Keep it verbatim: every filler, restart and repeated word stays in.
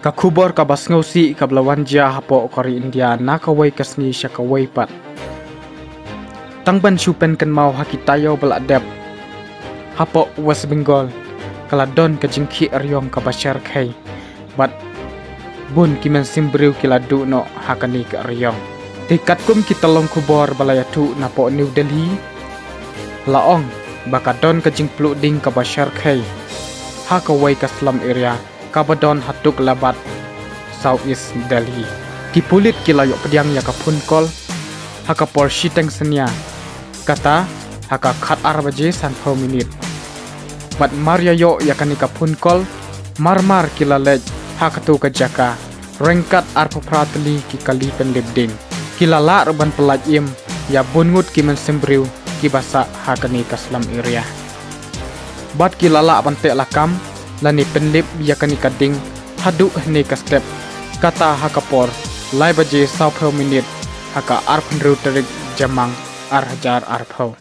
Ka khubor kaba sngewsih kaba la wan jia hapoh ka ri India na kawei ka sngi sha kawei pat. Tang ban shu pynkynmaw ha ki taïew ba la dep, hapoh West Bengal ka la don ka jingkhih riong kaba shyrkhei bad bun ki mynsiem briew ki la duh noh ha kane ka riong. Te katkum ki tyllong khubor ba la ïathuh napoh New Delhi, la ong ba ka don ka jingpluh ding kaba shyrkhei ha kawei ka slum area kaba don ha Tuklabad, South East Delhi. Ki pulit ki la ïoh pdiang ïa ka phone call ha ka por shiteng synñia, kata ha ka khat ar baje sanphew minit. Bad mar ïa ïoh ïa kane ka phone call, mar mar ki la leit ha kato ka jaka ryngkat arphew phra tylli ki kali pynlip ding. Ki la lah ruh ban pyllait im ïa bun ngut ki mynsiem briew kiba sah ha kane ka slum area. Bad ki la lah ban teh lakam lane pynlip ïa kane ka ding haduh hynne ka step, kata ha ka por lai baje sawphew minit ha ka arphew hynriew tarik Jymmang ar hajar arphew.